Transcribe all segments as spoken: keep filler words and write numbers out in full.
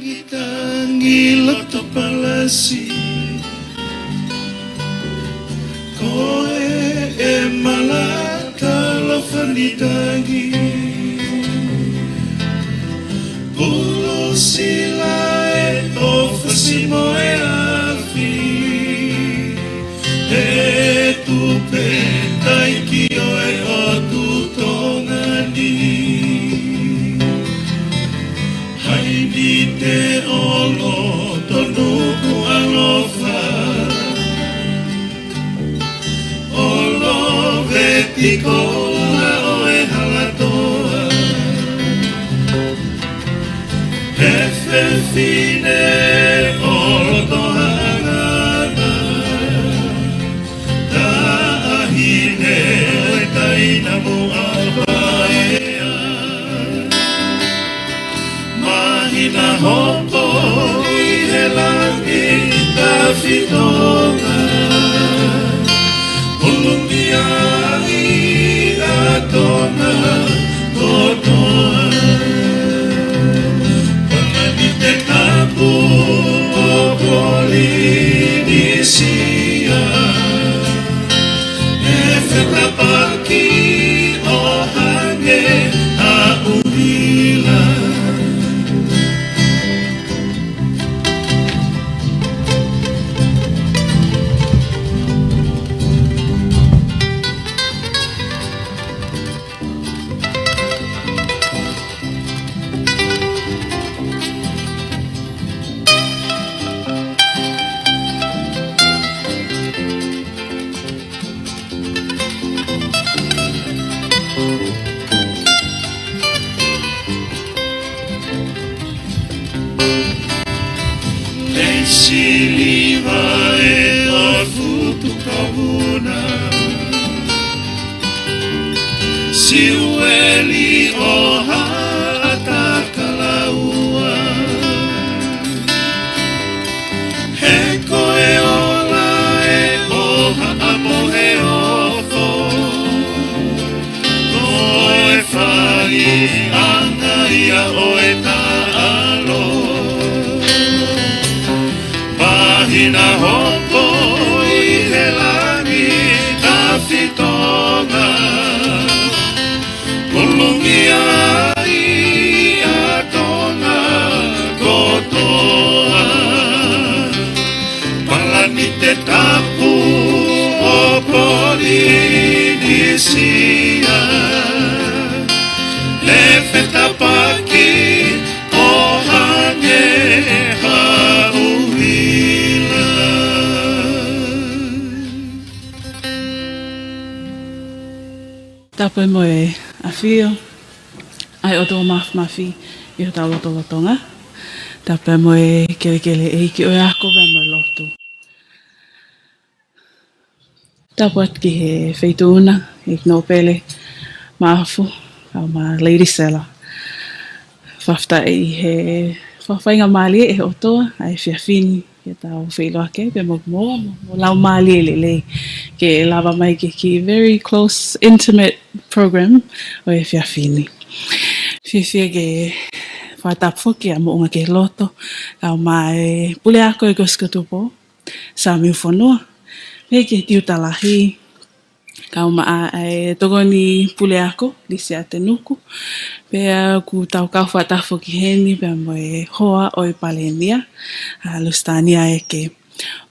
Tangi loto palasi, ko e ʻe malata lo fani tangi. Pulu sila e ʻofa si mo e afi, e tupe taiki ʻo e ʻOtu Tonga ni. Hai ni te olo tonu ku alofa, olo veti ko ula ʻo e halatoa. He fefine olo tohangana, taʻahine ʻo e taina mo ʻapaea. Mahina hopo ʻi he langi tafitonga, ʻulungia ʻi ʻa Tonga kotoa. Palani te tapu ʻo Polinisia, ʻe fetapaki ʻo hangē ha ʻuhila. Pei siliva ʻe ʻofutu kavuna, siueli ʻo haʻata kalaua. He ko e ola ʻe ʻoha ʻa mo he ofo, ko e fai anga ia ʻo e taʻalo. Mahina hopo ʻi he langi tafitonga, ʻulungia ʻi ʻa Tonga kotoa. Palani te tapu ʻo Polinisia, ʻe fetapaki ʻo hangē ha ʻuhila. Tapu mo e ʻafio ʻa e ʻOtua Māfimafi ʻi hotau lotolotonga. Tapu mo e kelekele ʻeiki ʻo e ako pea mo e lotu. Tapu atu ki he feituʻu na, ʻEiki Nōpele Maʻafu, kae ʻumaʻā Lady Sela. Fakafetaʻi he fakafaingamālie ʻe he ʻOtua ʻa e efiafi ni ke tau feʻiloaki pea mo, mo, mo laumālie lelei ke lava mai ki he kiʻi very close, intimate program ʻo e efiafi ni. Fiefia ke fakatapu foki ʻa Moʻunga ki he Loto, kae ʻumaʻā e Puleako ʻo e Kolisi ko Tupou, Samiu Fonua, pea ki he Tiuta Lahi, kae ʻumaʻā e Tokoni Puleako, Lisi Atenuku, pea ʻoku tau kau fakataha foki heni pea mo e hoa ʻo e Palēmia, ʻa Lusitania Eke.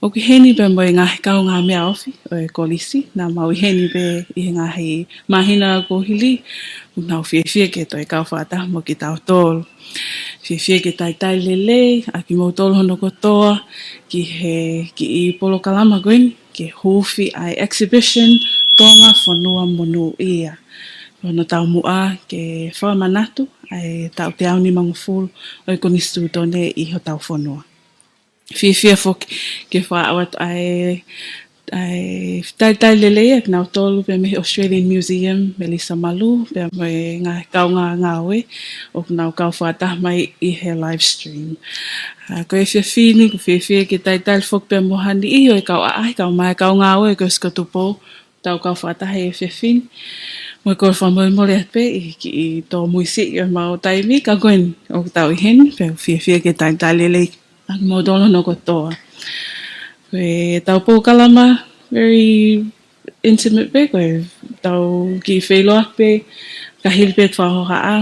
ʻOku ʻi heni pea mo e ngaahi kaungāmeʻa ofi ʻo e Kolisi, naʻa mau ʻi heni pē ʻi he ngaahi māhina kuo hili, ʻoku nau fiefia ke toe kau fakataha mo kitautolu. Fiefia ke talitali lelei ʻa kimoutolu hono kotoa ki he kiʻi polokalama ko eni, ke hūfi ʻa e exhibition Tonga Fonua Monūʻia. Ko hono taumuʻa ke fakamanatu ʻa e taʻu teau nimangofulu ʻo e Konisitūtone ʻi hotau fonua. Fiefia foki ke fakaʻau atu ʻa e, ʻa e talitali lelei ʻa kinautolu pea mei he Australian Museum, Melissa Malu, pea mo e ngaahi kaungāngāue ʻoku nau kau fakataha mai ʻi he live stream. ʻA, ko e efiafi ni, ʻoku fiefia ke talitali foki pea mo ha niʻihi ʻo e kau ʻaʻahi, kae ʻumaʻā e kau ngāue ʻo e Kolisi ko Tupou, tau kau fakataha he efiafi ni. Mo e kole fakamolemole atu pē ʻi he kiʻi tōmuisiʻi ʻo ʻemau taimi, ka ko eni ʻoku tau ʻi heni, pea ʻoku fiefia ke talitali lelei ʻa kimoutolu hono kotoa. Ko ʻetau polokalama, very intimate pē, ko ʻetau kiʻi feʻiloaki pē, ka hili pē ʻetau fakahohaʻa,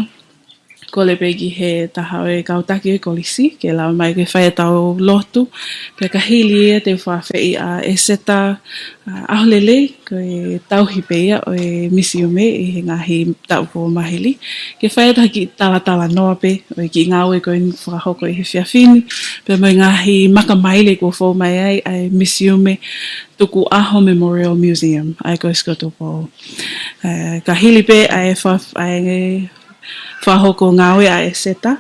kole pē ki he taha ʻo e kau taki ʻo e kolisi, ke lava mai ke fai ʻetau lotu. Pea ka hili ia te u fakaafeʻi ʻa ʻEseta, ʻa, ʻAholelei, ko e tauhi pē ia ʻo e misiume ʻi he ngaahi taʻu kuo mā hili. Ke fai ʻetau kiʻi talatalanoa pē ʻo e kiʻi ngāue ko eni fakahoko ʻi he efiafi ni. Pea mo e ngaahi makamaile kuo fou mai ai ʻa e misiume Tukuʻaho Memorial Museum, ʻa ia ko e Kolisi ko Tupou. ʻE, ka hili pē ʻa e fa-, ʻa e fakahoko ngāue ʻa ʻEseta,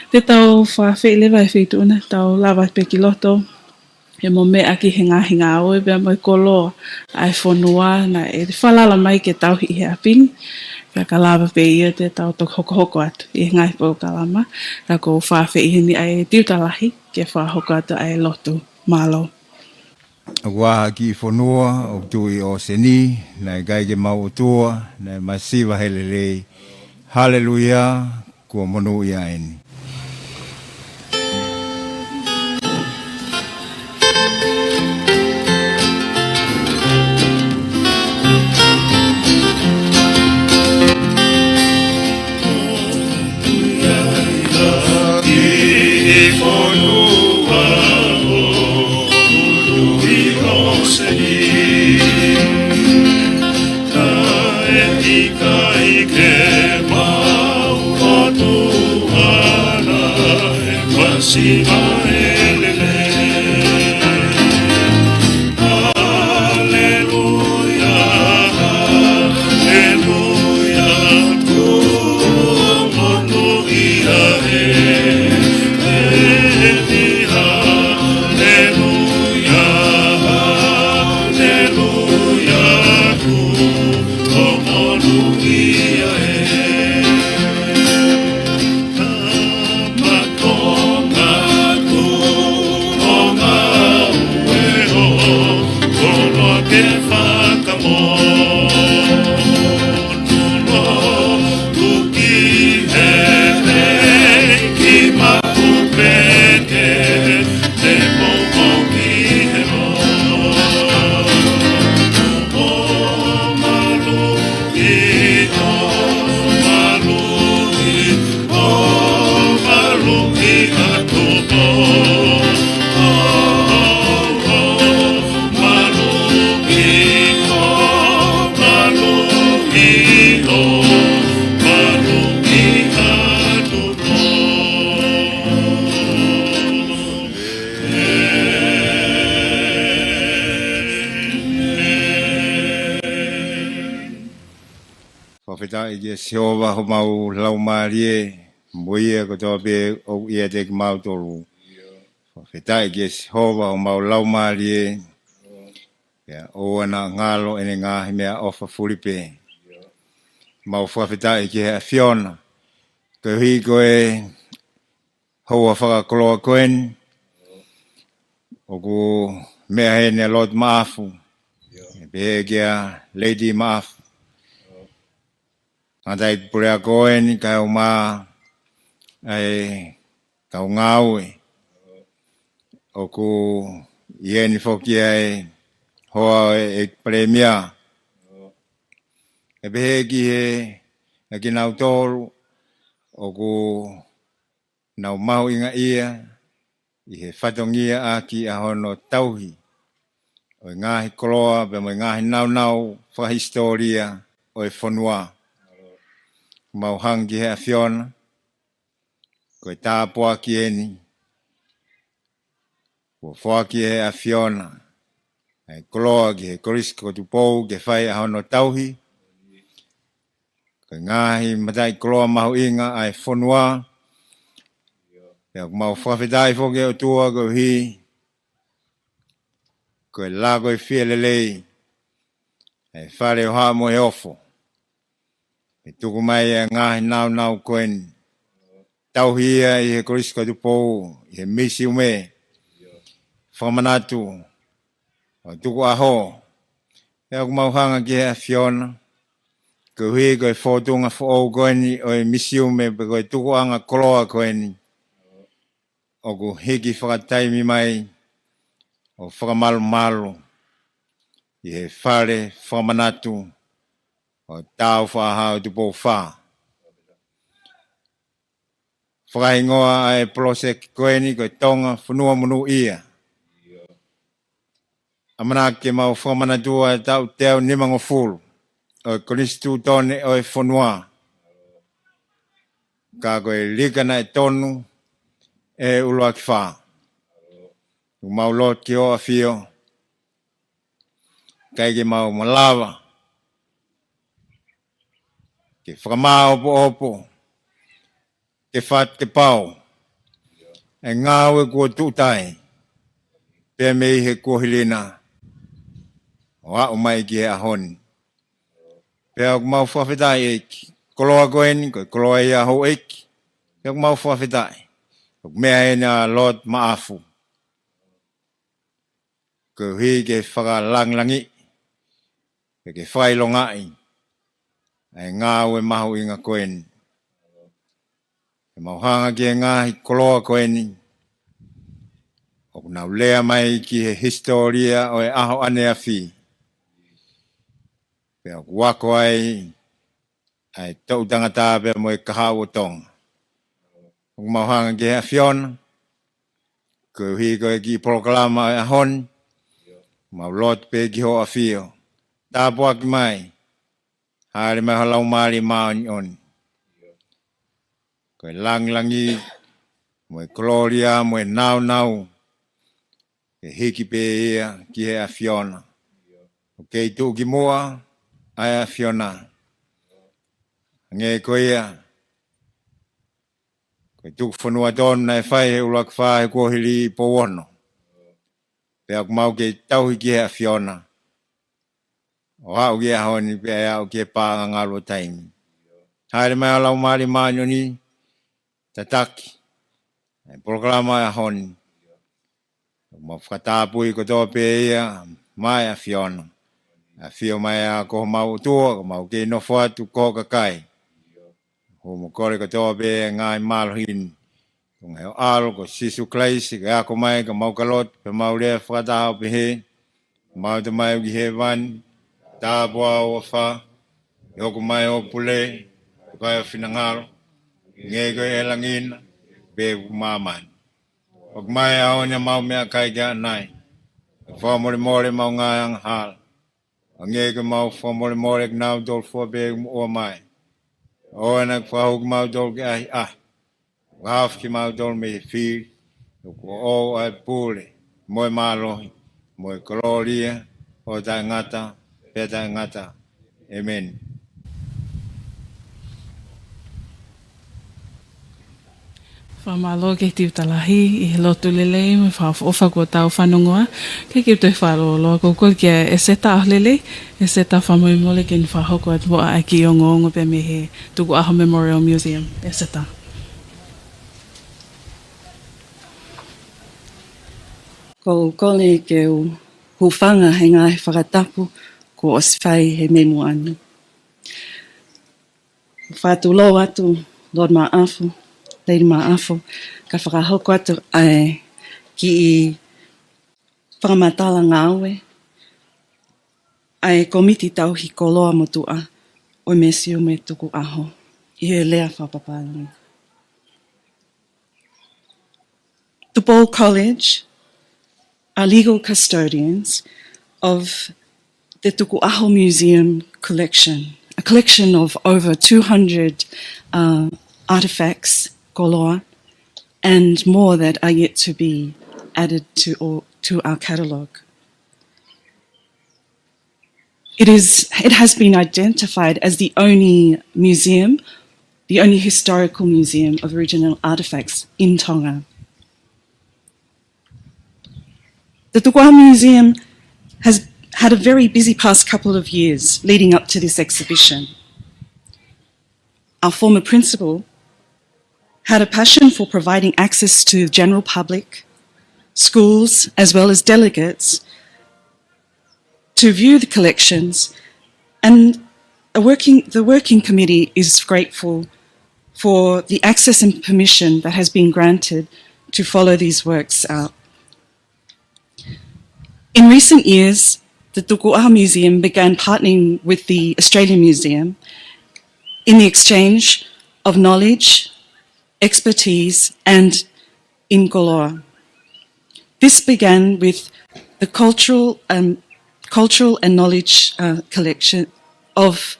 te tau fakaafeʻi leva e feituʻu na, tau lava pē ki loto, ʻe mo meʻa ki he ngaahi ngāue pea mo e koloa ʻa e fonua naʻe falala mai ke tauhi ʻi he ʻapi ni, pea ka lava pē ia te tau toki hokohoko atu ʻi he ngaahi polokalama, ka ʻoku ou fakaafeʻi heni ʻa e tiuta lahi ke fakahoko atu ʻa e lotu. Mālō. ʻOku ʻi ai ha kiʻi fonua ʻoku tuʻu ʻi ʻōseni, naʻe ʻikai ke maʻu ʻOtua, naʻe masiva he lelei. Haleluia, kuo monūʻia eni. Fakafetaʻi kia Sihova homau laumālie, mo ia kotoa pē ʻoku ʻiate kimautolu. Fakafetaʻi kia Sihova homau laumālie, pea ʻoua naʻa ngalo ʻene ngaahi meʻaʻofa fulipē. Mau fakafetaʻi ki he ʻAfiona, koeʻuhi ko e houa fakakoloa ko eni, ʻoku meʻa heni ʻa Lord Maʻafu, ʻe pehē kia Lady Maʻafu. Ngata i puleako eni kae ʻumaʻā ʻa e kau ngāue. ʻOku ʻi heni foki ʻa e hoa ʻo e ʻEiki Palēmia. ʻE pehē ki he, ʻa kinautolu ʻoku nau mahuʻingaʻia ʻi he fatongia ʻaki ʻa hono tauhi ʻo e ngaahi koloa pea mo e ngaahi naunau fakahisitōlia ʻo e fonua. Mau hanga ki he ʻAfiona, ko e tāpuaki eni kuo foaki ʻe he ʻAfiona ʻa e koloa ki he Kolisi ko Tupou ke fai ʻa hono tauhi. Ko e ngaahi mataʻikoloa mahuʻinga ʻa e fonua. Pea ʻoku mau fakafetaʻi foki ʻOtua koeʻuhi ko e lako ʻi he fielelei ʻa e Fale ʻo Haʻa Moheofo. ʻE tuku mai ʻa e ngaahi naunau ko eni. Tauhi ia ʻi he Kolisi ko Tupou, ʻi he misiume. Fakamanatu ʻo Tukuʻaho. Pea ʻoku mau hanga ki he ʻAfiona, Koeʻuhi ko e fōtunga foʻou ko eni ʻo e misiume pe ko e tukuʻanga koloa ko eni, ʻoku hiki fakataimi mai ʻo fakamalumalu ʻi he fale fakamanatu ʻo Tāufaʻāhau Tupou Fā. Fakahingoa ʻa e poloseki ko eni ko e Tonga Fonua Monūʻia. ʻAmanaki ke mau fakamanatua e taʻu teau nimangofulu ʻo e Konisitūtone ʻo e fonua. Ka ko e lika naʻe tonu ʻe he ʻUluaki Fā. ʻOku mau lotu ki hoʻo ʻAfio, ʻikai ke mau malava ke fakamāʻopoʻopo, ke fat ke pau e ngāue kuo tuʻutai pea mei he kuohili na ʻo aʻu mai ki he ʻaho ni. Pea ʻoku mau fakafetaʻi ʻEiki, koloa ko eni ko e koloa ia houʻeiki. Pea ʻoku mau fakafetaʻi ʻoku meʻa eni ʻa Lord Maʻafu, koeʻuhi ke fakalangilangiʻi pea ke fakaʻilongaʻi ʻa e ngāue mahuʻinga ko eni. Ke mau hanga ki he ngaahi koloa ko eni ʻoku nau lea mai ki he hisitōlia ʻo e ʻaho ʻaneafi, pea ʻoku ako ai ʻa e toʻu tangata pea mo e kahaʻu ʻo Tonga. ʻOku mau hanga ki he ʻAfiona koeʻuhi ko e kiʻi polokalama ʻo e ʻaho ni, mau lotu pē ki hoʻo ʻAfio, tāpuaki mai, hāʻele mai ho Laumālie Māʻoniʻoni. Ko e langilangi mo e kolōlia mo e nāunau ke hiki pē ia ki he ʻAfiona. ʻOku kei tuʻu ki muʻa ʻa e ʻAfiona, hangē ko ia ko e tuku fonua tonu naʻe fai ʻe he ʻUluaki Fā he kuohili ʻi Pouono. Pea ʻoku mau kei tauhi ki he ʻAfiona ʻo aʻu ki he ʻaho ni pea ʻe aʻu ki he paʻanga ngalu ʻo taimi. Hāʻele mai ho Laumālie Māʻoniʻoni, tataki ʻa e polokalama ʻo e ʻaho ni. ʻOku mau fakatapui kotoa pē ia maʻa e ʻAfiona. ʻAfio mai ā ko homau ʻOtua, ka mau kei nofo atu ko ho kakai. Hū mo kole kotoa pē ngaahi mālohi ni. Ko e ngaahi ʻAlo ko Sīsū Kalaisi, ke ako mai ka mau ka lotu, pea mau lea fakataha ʻo pehē: Mau Tamai ʻoku ʻi hēvani, tāpuhā ho huafa, ke hoko mai hoʻo pule, ke fai ho finangalo, hangē ko ia ʻi langi na, pehē ʻi māmani. ʻOku mai ʻa e ʻaho ni haʻamau meʻakai ke ʻanai. Fakamolemole ʻemau ngaahi angahala, hangē ko ʻemau fakamolemole ʻa kinautolu fua pē ʻoku moʻua mai. ʻOua naʻa ke fakahū kimautolu ki he ʻahiʻahi, ka ke ʻofa kimautolu mei he fili, he kuo ʻoʻou ʻa e pule, mo e mālohi, mo e kolōlia, ʻo taʻengata pea taʻengata. ʻĒmeni. Fakamālō ki he tiuta lahi ʻi he lotu lelei mo e fakaʻofoʻofa kuo tau fanongoa. Ke kiu toe fakalōloa, ʻoku ou kole kia ʻEseta ʻAholelei. ʻEseta, fakamolemole ke ne fakahoko atu muʻa ʻa e kiʻi ongoongo pea mei he Tukuʻaho Memorial Museum. ʻEseta. ʻOku ou kole ke u hūfanga he ngaahi fakatapu kuo ʻosi fai he mei muʻa ni. Fakatulou atu, Lord Maʻafu, Lady Maʻafu, ka fakahoko atu ʻa e kiʻi fakamatala ngāue ʻa e Kōmiti Tauhi Koloa Motuʻa ʻo e Misiume Tukuʻaho ʻi he lea fakapapālangi. Tupou College are legal custodians of the Tukuʻaho Museum collection, a collection of over two hundred, uh, artifacts, koloa, and more that are yet to be added to, or, to our catalogue. It is, it has been identified as the only museum, the only historical museum of original artifacts in Tonga. The Tukuʻaho Museum has had a very busy past couple of years leading up to this exhibition. Our former principal had a passion for providing access to the general public, schools, as well as delegates to view the collections and a working, the working committee is grateful for the access and permission that has been granted to follow these works out. In recent years, the Tukuʻaho Museum began partnering with the Australian Museum in the exchange of knowledge, expertise, and in koloa. This began with the cultural, um, cultural and knowledge, uh, collection of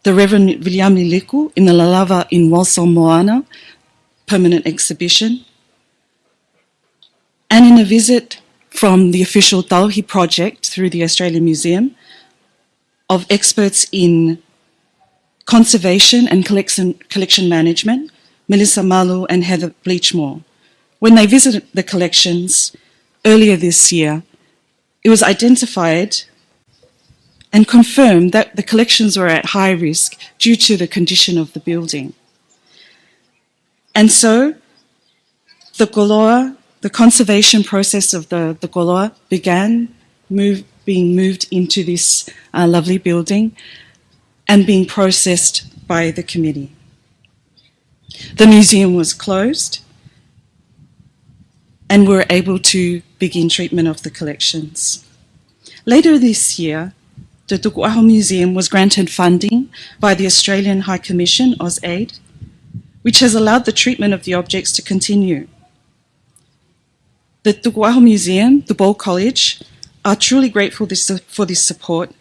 the Reverend Viliami Liku in the Lalava in Walsall Moana permanent exhibition, and in a visit from the official Tauhi project through the Australian Museum of experts in conservation and collection, collection management, Melissa Malu and Heather Bleachmore. When they visited the collections earlier this year, it was identified and confirmed that the collections were at high risk due to the condition of the building. And so, the koloa, the conservation process of the, the koloa began move, being moved into this, uh, lovely building and being processed by the committee. The museum was closed and we were able to begin treatment of the collections. Later this year, the Tukuʻaho Museum was granted funding by the Australian High Commission, AusAid, which has allowed the treatment of the objects to continue. The Tukuʻaho Museum, Tupou College, are truly grateful this, for this support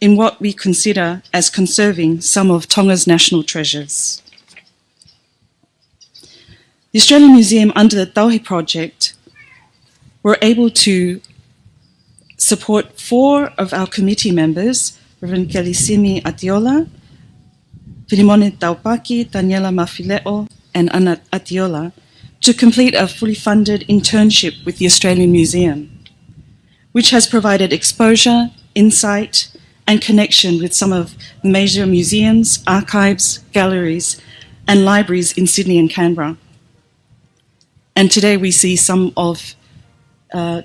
in what we consider as conserving some of Tonga's national treasures. The Australian Museum, under the Tauhi project, were able to support four of our committee members, Reverend Kelisimi Atiola, Filimone Taupaki, Taniela Mafileʻo, and Ana Atiola, to complete a fully funded internship with the Australian Museum, which has provided exposure, insight, and connection with some of the major museums, archives, galleries, and libraries in Sydney and Canberra. And today we see some of, uh,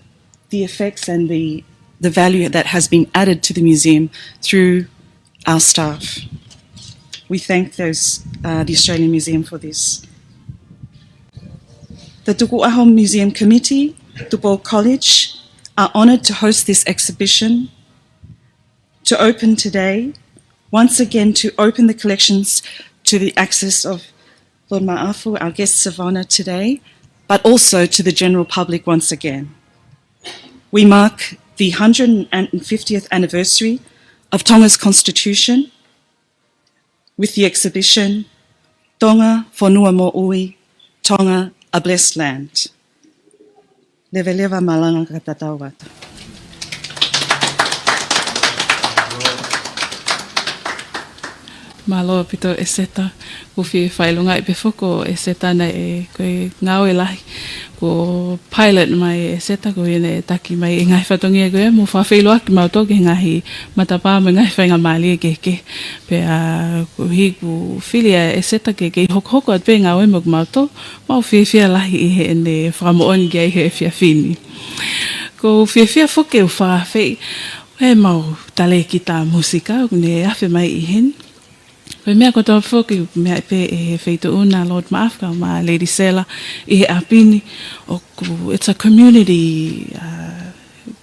the effects and the, the value that has been added to the museum through our staff. We thank those, uh, the Australian Museum for this. The Tukuʻaho Museum Committee, Tupou College, are honoured to host this exhibition, to open today, once again to open the collections to the access of Lord Maʻafu, our guest of honour today, but also to the general public once again. We mark the hundred and fiftieth anniversary of Tonga's Constitution with the exhibition Tonga Fonua Moʻui, Tonga, a Blessed Land. Leveleva malanga ka tatau atu. Mālō ʻaupito ʻEseta, ʻoku ou fie fakaʻilongaʻi pē foki ʻEseta naʻe, ko e ngāue lahi kuo pilot mai ʻEseta, ko ia naʻe taki mai e ngaahi fatongia ko ia mo fakafeʻiloaki mautolu ki he ngaahi matapā mo e ngaahi faingamālie kehekehe. Pea ko e hili ʻoku fili ʻa ʻEseta ke, ke hokohoko atu pē ngāue mo kimautolu, mau fiefia lahi ʻi heʻene fakamoʻoni ki ai he efiafi ni. ʻOku ou fiefia foki ke u fakaafeʻi ʻemau talēkita mūsika ʻoku ne afe mai ʻi heni. Ko e meʻa kotoa foki ʻoku meʻa pē ʻe he feituʻu na, Lord Maʻafu kae ʻumaʻā Lady Sela ʻi he ʻapi ni, ʻoku, it's a community, uh,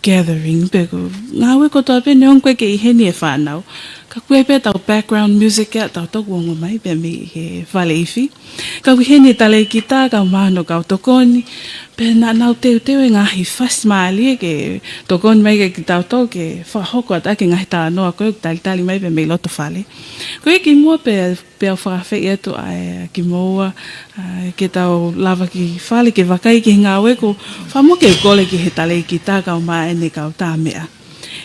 gathering, pea ko e ngāue kotoa pē neongo ʻoku ʻikai ke ʻi heni e fānau, ka ʻoku ʻi ai pē ʻetau background music ʻa tautolu ʻoku ongo mai pē mei he fale ifi. Ka ʻoku ʻi heni e talēkita kae ʻumaʻā hono kau tokoni, pea naʻa nau teuteu e ngaahi fasi mālie ke tokoni mai kiate kitautolu ke fakahoko atu ʻaki e ngaahi talanoa ko ē ʻoku talitali mai pē mei loto fale. Ko ia kimuʻa pea, pea u fakaafeʻi atu ai kimoua, ā, ke tau lava ki fale ke vakai ki he ngāue, ʻoku ou fakamoʻoni ke u kole ki he talēkita kae ʻumaʻā ʻene kau tā meʻa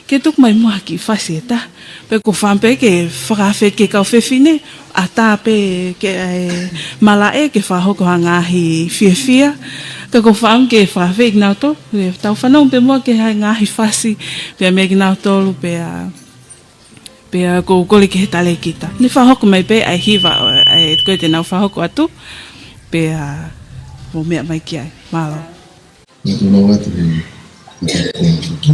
ke tuku mai muʻa ha kiʻi fasi ʻe taha. Pea ʻoku ou fakaʻamu pē ke fakaafeʻi ki he kau fefine, ʻatā pē ke, ē, malaʻe ke fakahoko ha ngaahi fiefia. Ka ʻoku ou fakaʻamu ke fakaafeʻi kinautolu, ē, tau fanongo pē muʻa ki ha ngaahi fasi, pea mei kinautolu, pea, pea ʻoku ou kole ki he talēkita. Ne fakahoko mai pē ʻa e hiva, ē, ko ē te nau fakahoko atu, pea mou meʻa mai ki ai. Mālō. Mālō atu he, he, he,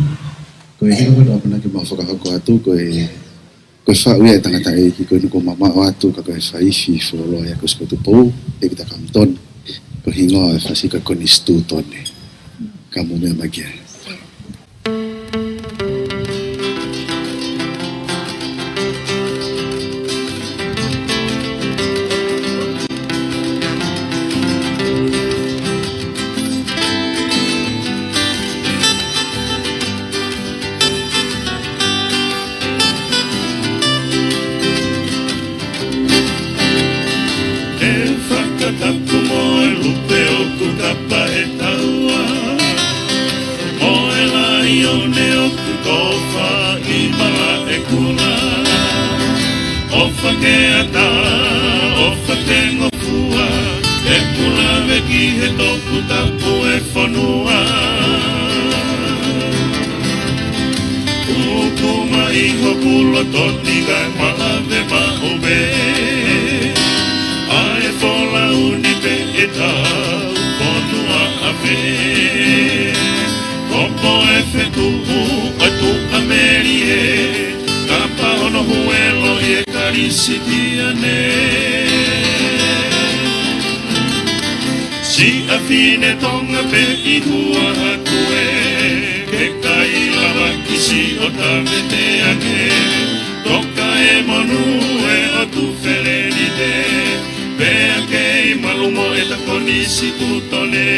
he, Ko e hingoa ko ē ʻoku ou ʻamanaki ke mau fakahoko atu ko e, ko e Faʻu ia ʻa e Tangataʻeiki, ko eni kuo mamaʻo atu ka ko e Faifi Fuoloa ia ko Sikotu Pou, ʻEpita Kamutoni. Ko e hingoa ʻo e fasi ko e Konisitūtone. Ka mou meʻa mai ki ai. ʻE fakatapu mo e lupe ʻoku kapa ʻe taua, mo e laione ʻoku tofa ʻi malaʻe kula. ʻOfa ke ʻatā, ʻofa ke ngofua, ʻeku lave ki he toputapu ʻo e fonua. Uku mai hoku loto ni kae malave maʻu pē ʻa e folauni pē ʻetau fonua ʻafē. Ko e fetuʻu ʻa e Tuʻamelie, kapa hono huelo ʻi he Kalisitiane. Siʻa fine Tonga pē ʻi Huaʻatu ē, ke kai lava ki siʻo tavete ange. Toka e monū ē ʻo Tufelenite, pea kei malu mo ʻeta Konisitūtone.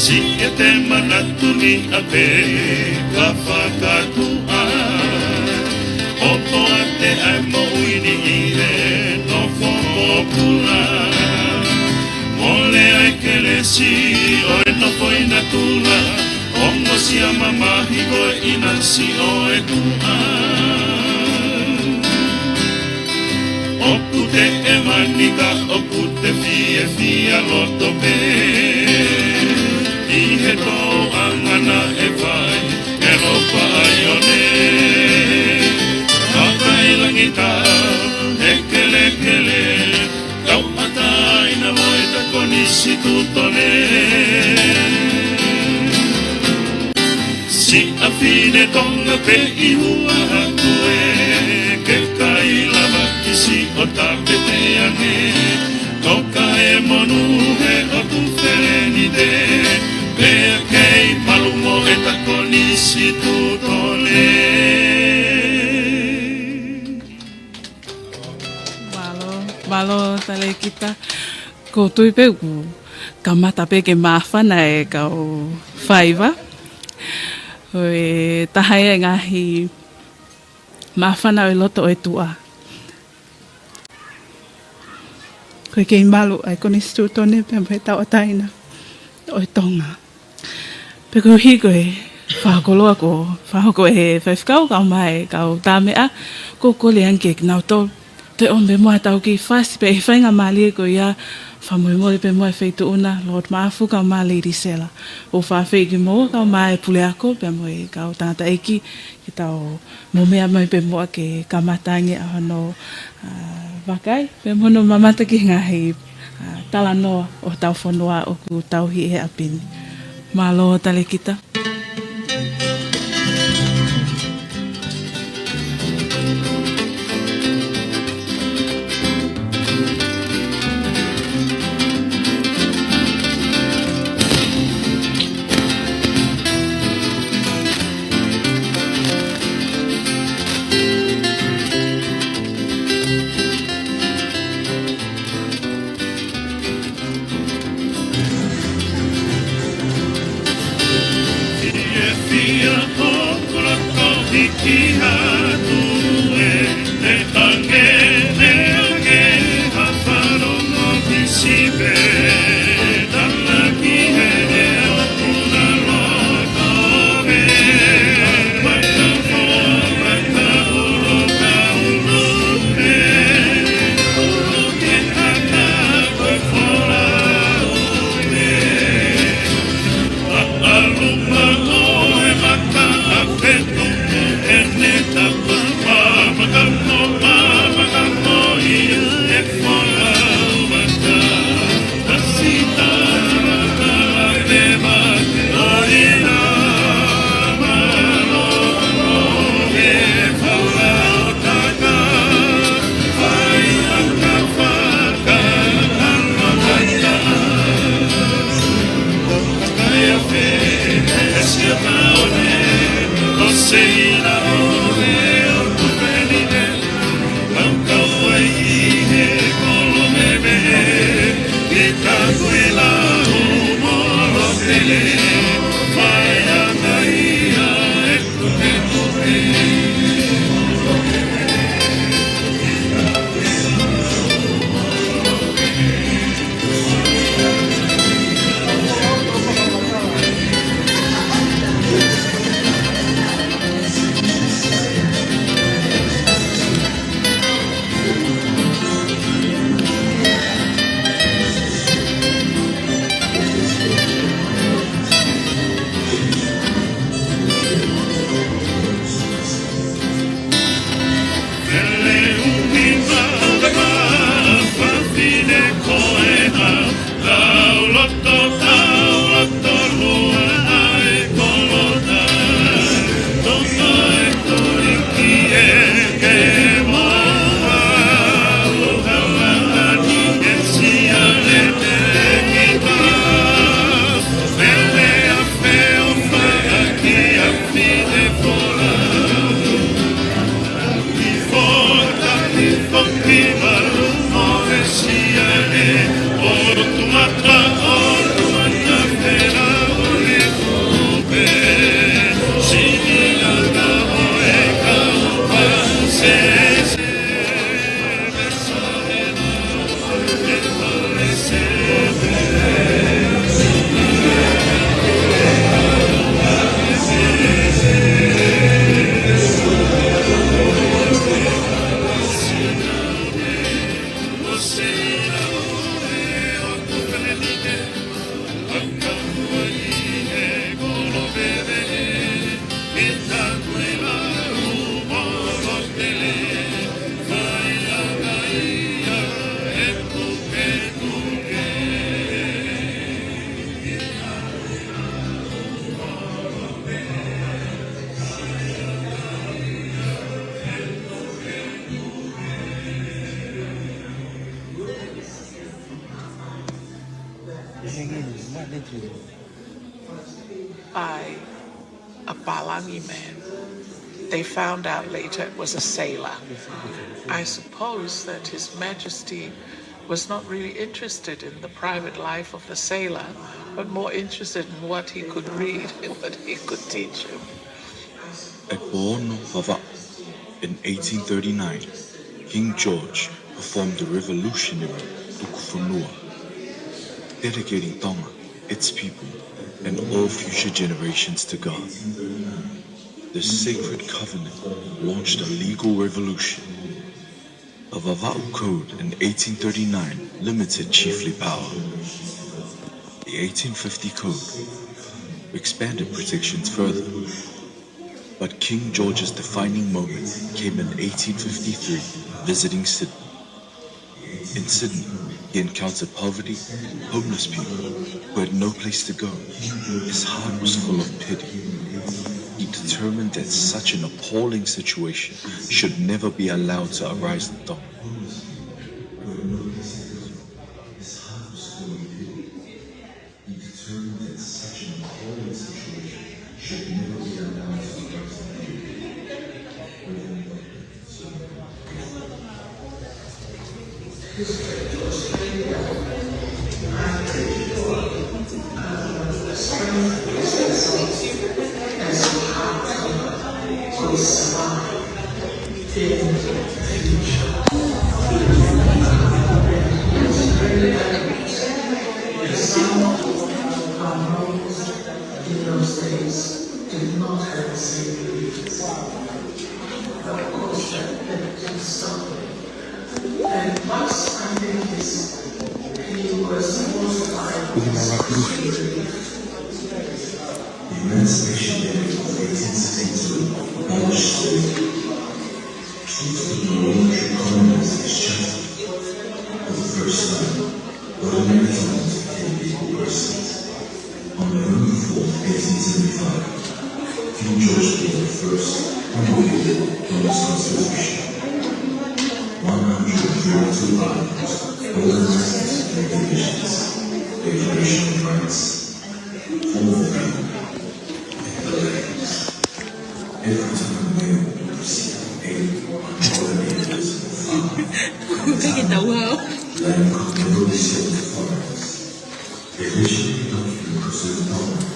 Siʻete manatu ni ʻapē ka fakatuʻa, ʻo poate ʻa e moʻui ni ʻi he nofo pōpula. Mole ʻa e kelesi ʻo e nofo ʻi natula, ongosia mamahi ko e ʻinasi ʻo e tuʻa. ʻOku te ʻevani ka ʻoku te fiefia loto pē ʻi he tōʻanga naʻe fai ʻe Lopa ʻAione. Makailangita, he kelekele, tauʻatāina mo ʻeta Konisitūtone. Siʻa fine Tonga pē ʻi Huaʻatu ē, ke kai lava ki siʻo tavete ange. Toka e monū ē ʻo Tufelenite, pea kei malu mo ʻeta Konisitūtone. Mālō, mālō Talēkita. ʻOku ou tui pē ʻoku kamata pē ke māfana e kau faiva. ʻO e taha ia e ngaahi māfana ʻo e loto ʻo e tuʻa, ko e kei malu ʻa e Konisitūtone pea mo e tauʻatāina ʻo e Tonga. Pea koeʻuhi ko e fakakoloa kuo fakahoko ʻe he faifekau kae ʻumaʻā e kau tāmeʻa, ʻoku ou kole ange kia kinautolu ke toe ʻomi pē muʻa ʻetau kiʻi fasi pē ʻi he faingamālie ko ia, fakamolemole pē muʻa e Feituʻu na, Lord Maʻafu kae ʻumaʻā Lady Sela. ʻOku ou fakaafeʻi kimoua kae ʻumaʻā e puleako pea mo e kau tangataʻeiki ke tau mou meʻa mai pē muʻa ke kamata ange ʻa hono, ā, vakai, pea mo hono mamata ki he ngaahi, ā, talanoa ʻo hotau fonua ʻoku tauhi ʻi he ʻapi ni. Mālō Talēkita. Fiefia hoku loto hiki atu ē, ʻe ʻange, ʻe ʻange ha fanongo ki sipe, talaki he ʻe ʻoku na loto pē, mata fo, mata ulo ka ulo pē, ulo ke haka, ko e fo By a Palangi man. They found out later it was a sailor. I suppose that His Majesty was not really interested in the private life of the sailor, but more interested in what he could read and what he could teach him. ʻI he pō ono Vavaʻu in eighteen thirty-nine, King George performed a revolutionary tuku fonua, dedicating Tonga, its people, and all future generations to God. The sacred covenant launched a legal revolution. The Vavaʻu Code in eighteen thirty-nine limited chiefly power. The eighteen fifty Code expanded protections further. But King George's defining moment came in eighteen fifty-three, visiting Sydney. In Sydney, he encountered poverty, homeless people who had no place to go. His heart was full of pity. He determined that such an appalling situation should never be allowed to arise in Tonga. He determined that such an appalling situation should never be allowed to arise in Tonga. In those days did not have the same beliefs. Of course, that, that did something. And once I think this, he was mortified. The Emancipation Act of eighteen sixty-two abolished slavery. Chiefs of the Northern Colonies, for the first time, ordinary Tongan became equal persons. On November fourth, eighteen seventy-five, King George the First promulgated Tonga's constitution. One hundred thirty-two articles organized into three divisions: declaration of rights, form of government, and the land. Every time a male receives a holiday visit from a father, Take it a while. Land community set the forests. They officially adopt the Pacific Island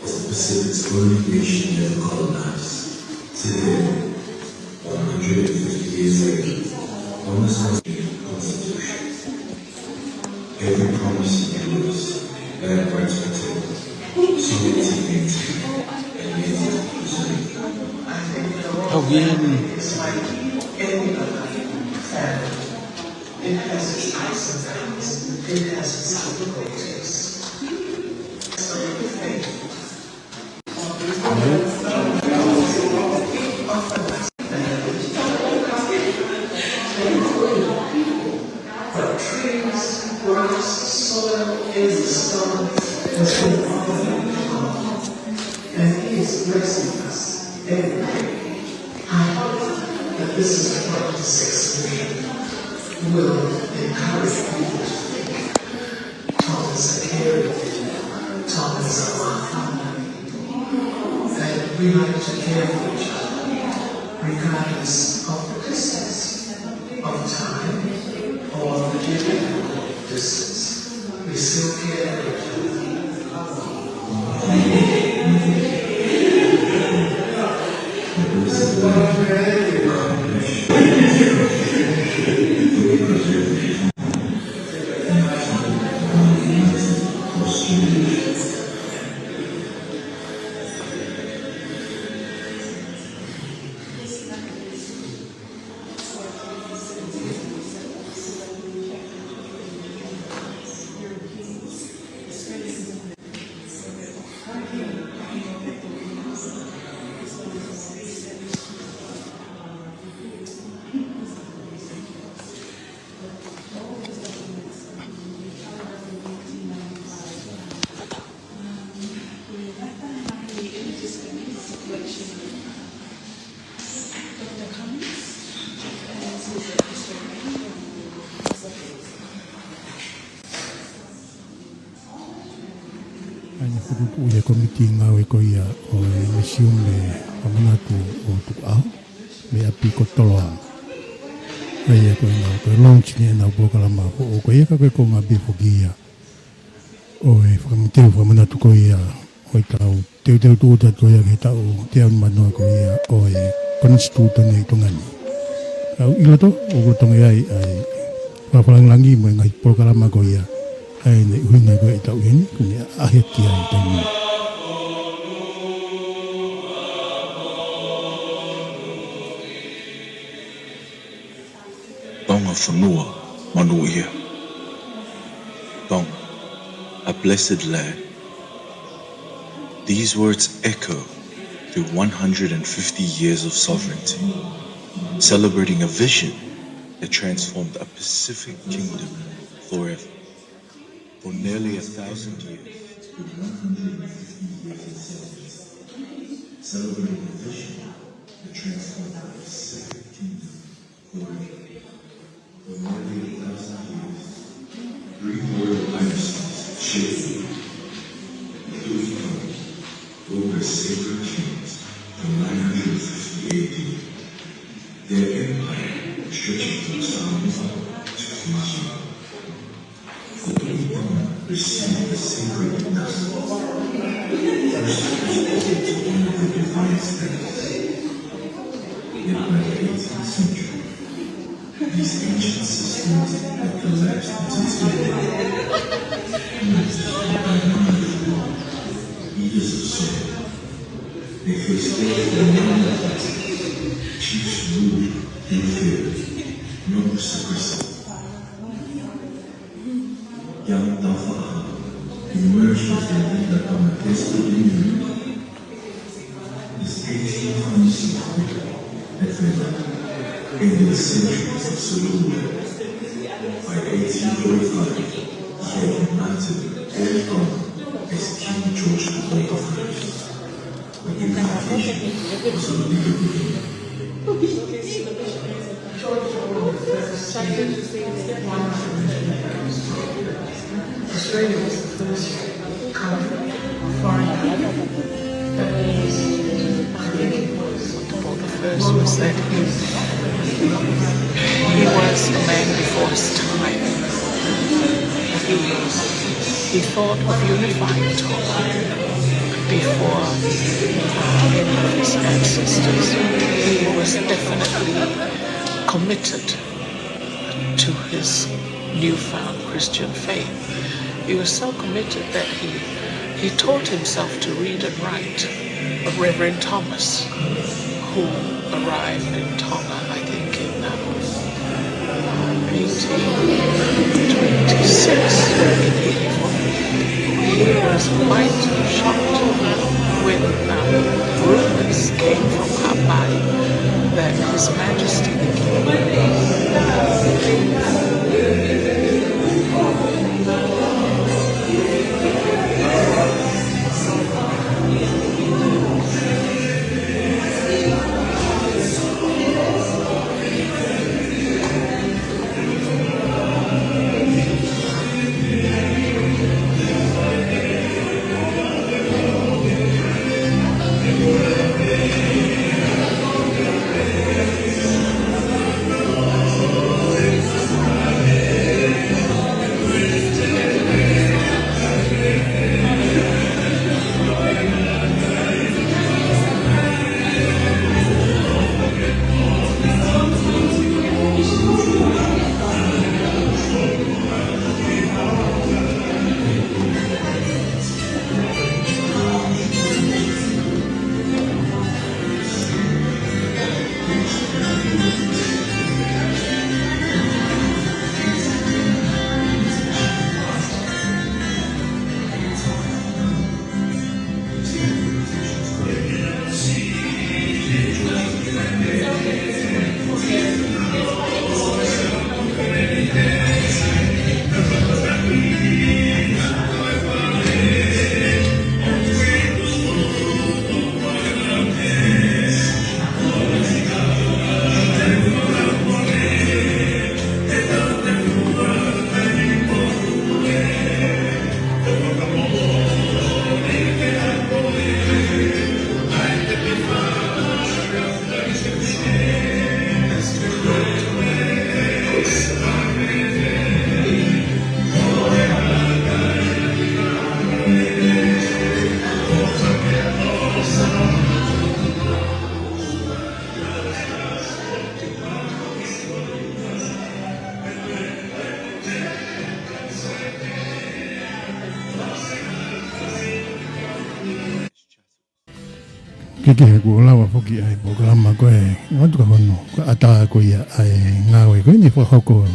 as the Pacific's only nation never colonized. Today, one hundred fifty years later, Tonga's constitution. Every promise you give us, land rights protected, sovereignty maintained, and native preserved. How can it has its ups and downs, it has its difficulties. So faith. But trees, grass, soil, and the stars has been all that we have, and He is blessing us every day. I hope that this is what the six men will encourage people to think. Tonga's a caring people. Tonga's a welcoming people. And we like to care for each other, regardless of the distance, of time, or the geographical distance. We still care for each other. ʻA ia naʻe fokotuʻu ʻe he kōmiti ngāue ko ia ʻo e Misiume Fakamanatu ʻo Tukuʻaho, mei ʻapi ko Toloa. ʻA ia ko ʻenau, ko e launch ʻenau polokalama ko ia, ka ko e konga pē foki ia ʻo e fakamateu fakamanatu ko ia ʻo ʻetau teuteu tūʻuta ko ia ki he taʻu teau manoa ko ia ʻo e Konisitūtone ʻi Tonga ni. Ka ʻi loto, ʻoku lolotonga ʻi ai ʻa e fakalāngilangi mo e ngaahi polokalama ko ia ʻa ia naʻe ʻuhinga ko ia ʻi he taʻu ʻi heni, ʻoku ne ʻaʻahi atu ki ai ʻi he taimi ni. Tonga fonua monūʻia. Tonga, a blessed land. These words echo through one hundred fifty years of sovereignty, celebrating a vision that transformed a Pacific kingdom forever. For nearly a thousand years, celebrating a vision that transformed the Pacific Kingdom forever. For nearly a thousand years, three royal dynasties shaped the Tuʻi Tonga, ruled by sacred kings from nine hundred fifty A D. Their empire stretching from Samoa to Fiji. The Tuʻi Tonga received the sacred mantle, first restored to honor the divine spirits. Yet by the eighteenth century, these ancient systems had collapsed into disarray. Emerged by Manaia, eaters of soil, they faced death from one another. Chiefs ruled through fear, nobles aggressive. Young Taufaʻahau emerged as the leader from a desperate union. His eighteen twenty-six had ended centuries of civil war. By eighteen forty-five, he had united all Tonga as King George the First. But the confusion was only the beginning. Australia was the first country, foreign country, that was, I think it was was that he, he was a man before his time. He, he thought of unifying Tonga before any of his ancestors. He was definitely committed to his newfound Christian faith. He was so committed that he, he taught himself to read and write. Reverend Thomas, who arrived in Tonga, I think, in, um, eighteen twenty-six, in eighty-four, he was quite shocked when, um, rumors came from Haʻapai that His Majesty the King Ke kehe kuo lava foki ʻa e polokalama ko ē, ʻoatu ka hono, ka ʻatā ko ia ʻa e ngāue ko eni fakahoko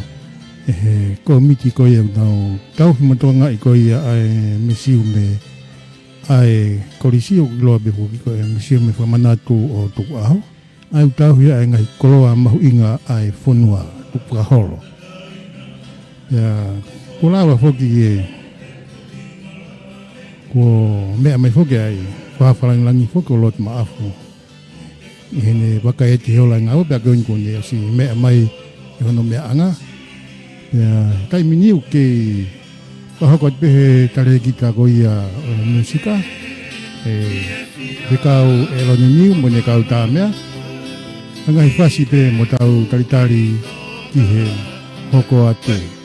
ʻe he kōmiti ko ia ʻoku tau tauhi mo tokangaʻi ko ia ʻa e misiume, ʻa e Kolisi ʻoku ʻiloa pē foki ko e Misiume Fakamanatu ʻo Tukuʻaho. ʻA ia ʻoku tauhi ʻa e ngaahi koloa mahuʻinga ʻa e fonua, tukufakaholo. ʻIo, kuo lava foki ē, kuo meʻa mai foki ʻa e Fakafakalāngilangi foki ʻo Lord Maʻafu ʻi heʻene vakai atu he ola ʻa e ngāue pea ko eni kuo ne ʻosi meʻa mai ʻi hono meʻaʻanga. ʻIo, taimi ni ʻoku kei fakahoko atu pē ʻe he talēkita ko ia ʻo e mūsika, ʻe Fekau ʻEloni Niu mo ʻene kau Tāmea, ʻa e ngaahi fasi pē mo tau talitali ki he hoko atu.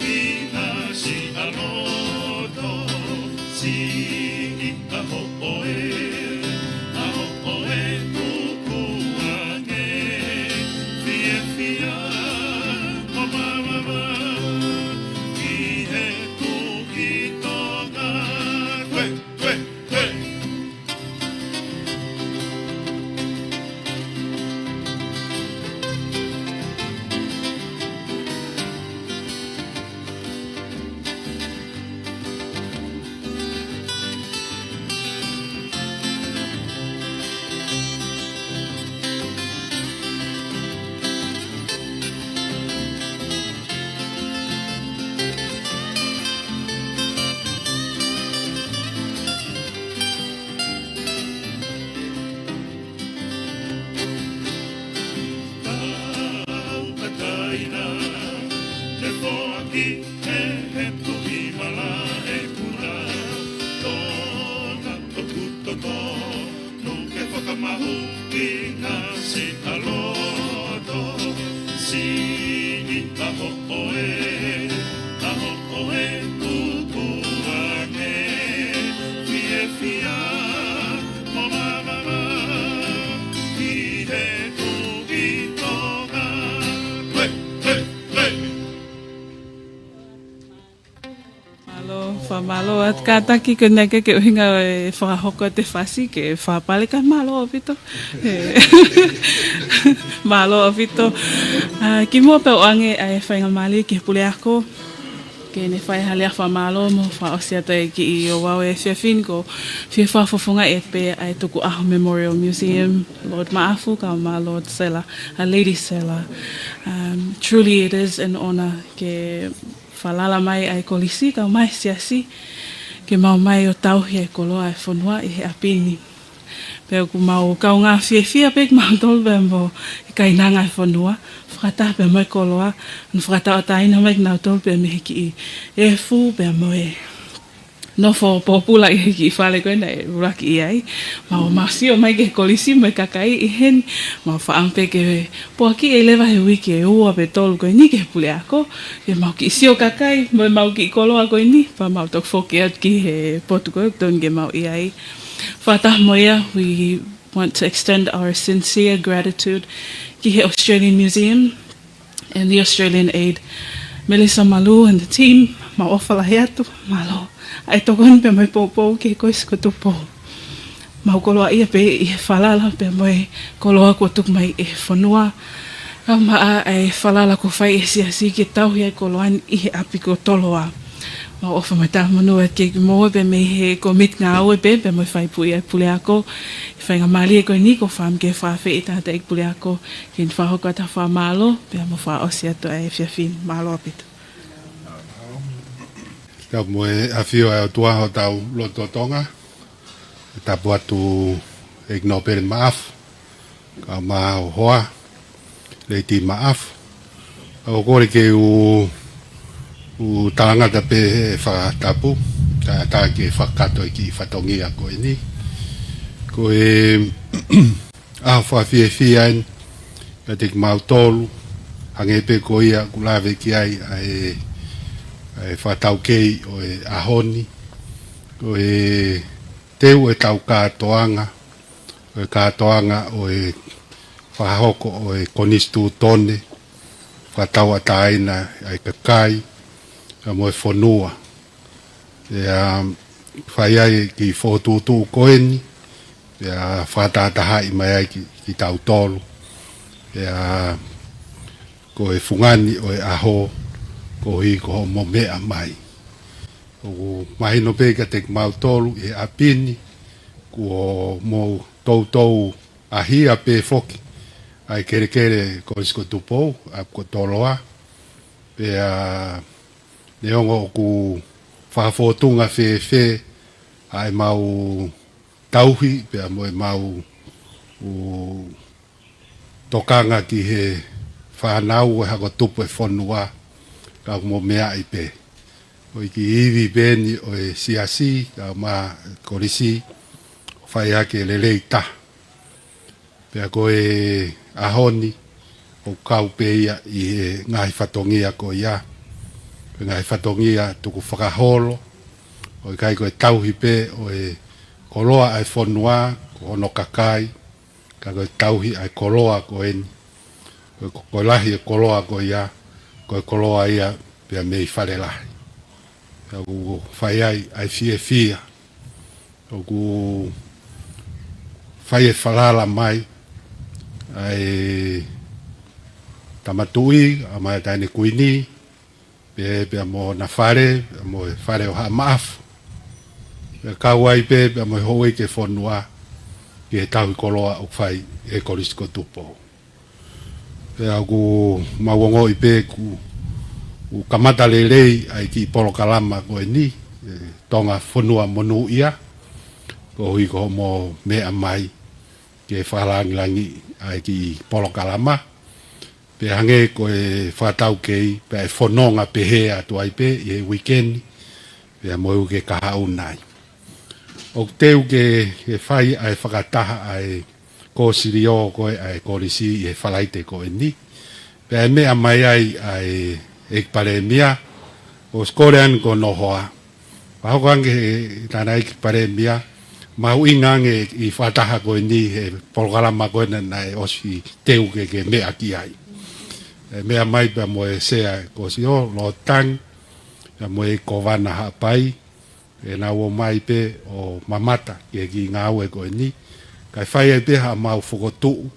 Ina siʻa loto, siʻi ʻaho ʻoe, ʻaho ʻoe tukuange, fiefia mo māvae ki he Tuʻi Tonga. Kue, kue, kue. Tuʻi malaʻe kula, tōna toku toto, nuke fakamahu ki ngasi aloto, si i taho oe, taho oe tuku ange, fiefia, mo mamaʻa, ki he tuʻi Tonga. Hey, hey, hey. Mālō, fakamālō atu kātaki ko ena ke, ke ʻuhinga e fakahoko atu e fasi ke fakapale ka mālō ʻaupito. He. Mālō ʻaupito. ʻA, kimuʻa pea u ʻoange ʻa e faingamālie ki he puleako ke ne fai ha lea fakamālō mo fakaʻosi atu e kiʻi ouau e efiafi ni ko e fie fakafofongaʻi atu pē ʻa e Tukuʻaho Memorial Museum, Lord Maʻafu, kae ʻumaʻā Lord Sela, ʻa Lady Sela. Um, truly it is an honor ke falala mai ʻa e kolisi kae ʻumaʻā e siasi ke mau ō mai ʻo tauhi e koloa e fonua ʻi he ʻapi ni. Pea ʻoku mau kaungā fiefia pē kimautolu pea mo e kainanga e fonua, fakataha pea mo e koloa, ʻoku fakatauʻatāina mai kinautolu pea mei he kiʻi efu pea mo e nofo pōpula ʻi he kiʻi fale ko ē naʻe ʻuluaki ʻi ai. Mau ō mai ʻo sio mai ki he kolisi mo e kakai ʻi heni. Mau fakaʻamu pē ke poaki ʻe leva he uike ʻe ua pe tolu ko eni ki he puleako, ke mau kiʻi sio kakai mo ʻemau kiʻi koloa ko eni, pea mau toki foki atu ki he potu ko ē ʻoku totonu ke mau ʻi ai. Fakataha mo ia, we want to extend our sincere gratitude ki he Australian Museum and the Australian Aid. Melissa Malou and the team, mau ʻofa lahi atu, mālō ʻa e tokoni pea mo e poupou ki he Kolisi ko Tupou. Mau koloaʻia pē ʻi he falala pea mo e koloa kuo tuku mai ʻe he fonua, kae ʻumaʻā e falala kuo fai ʻe he siasi ke tauhi ʻa e koloa ni ʻi he ʻapi ko Toloa. Mau ʻofa mo e talamonū atu kiate kimoua pea mei he kōmiti ngāue pē, pea mo e fai puʻi ʻa e puleako, he faingamālie ko eni kuo fai mai ke fakaafeʻi e tangataʻeiki puleako ke ne fakahoko atu ha fakamālō pea mo fakaʻosi atu ʻa e efiafi ni. Mālō ʻaupito. Tapu mo e ʻafio ʻa e ʻOtua ʻi hotau lotolotonga. Tapu atu ʻEiki Nōpele Maʻafu, kae ʻumaʻā ho hoa, Lady Maʻafu. ʻOku ou kole ke u, u talangata pē he fakatapu, kae ʻatā ke fakakakato e kiʻi fatongia ko eni. Ko e ʻaho fakafiefia eni kiate kimautolu, hangē pē ko ia ʻoku lave ki ai ʻa e, ʻa e fakataukei ʻo e ʻaho ni. Ko e teu ʻetau kātoanga, ko e kātoanga ʻo e fakahoko ʻo e konisitūtone, fakatauʻatāina ʻa e kakai, pea mo e fonua. Pea fai ai e kiʻi fokotuʻutuʻu ko eni, pea fakatahatahaʻi mai ai ki, kitautolu. Pea ko e fungani ʻo e ʻaho, koeʻuhi ko hoʻomo meʻa mai. ʻOku mahino pē kiate kimautolu ʻi he ʻapi ni, kuo mou toutou ʻahia pē foki ʻa e kelekele Kolisi ko Tupou, ʻapi ko Toloa. Pea neongo ʻoku fakafōtunga fēfē ʻa ʻemau tauhi, pea mo ʻemau ʻū tokanga ki he fānau ʻo e hako tupu e fonua, ka ʻoku mo meaʻi pē. Ko e kiʻi ivi pē eni ʻo e siasi, kae ʻumaʻā e kolisi, ʻo fai hake lelei taha. Pea ko e ʻaho ni, ʻoku kau pē ia ʻi he ngaahi fatongia ko ia. Ko e ngaahi fatongia tukufakaholo, ʻo ʻikai ko e tauhi pē ʻo e koloa ʻa e fonua, ko hono kakai, ka ko e tauhi ʻa e koloa ko eni. Ko, ko e lahi e koloa ko ia, ko e koloa ia pea mei Falelahi. Pea ʻoku fai ai ʻa e fiefia. ʻOku fai e falala mai ʻa e Tama Tuʻi, ʻa e Taʻahine Kuini, pea, pea mo hona fale, pea mo e fale ʻo Haʻa Maʻafu. Pea kau ai pē, pea mo e houʻeiki e fonua, ki he tauhi koloa ʻoku fai ʻe he Kolisi ko Tupou. Pea ʻoku mau ongoʻi pē kuo, kuo kamata lelei ʻa e kiʻi polokalama ko eni, e Tonga Fonua Monūʻia, koeʻuhi ko hoʻomo meʻa mai ke fakalāngilangiʻi ʻa e kiʻi polokalama. Pea hangē ko e fakataukei, pea ʻe fononga pehē atu ai pē ʻi he uike ni, pea mo e uike kahaʻu nai. ʻOku teu ke, ke fai ʻa e fakataha ʻa e kōsilio ko ē ʻa e kolisi ʻi he Falaite ko eni. Pea ʻe meʻa mai ai ʻa e ʻEiki Palēmia, ʻosi kole ʻeni ko hono hoa. Pea hoko ange ʻe he tangataʻeiki Palēmia, mahuʻinga ange ʻi he fakataha ko eni he polokalama ko ena naʻe ʻosi teu ke, ke meʻa ki ai. ʻE meʻa mai pea mo e Sea ʻo e kōsilio, Lord Tang, pea mo e Kovana Haʻapai, ʻe nau ō mai pē ʻo mamata ki he kiʻi ngāue ko eni. Kae fai ai pē haʻamau fokotuʻu,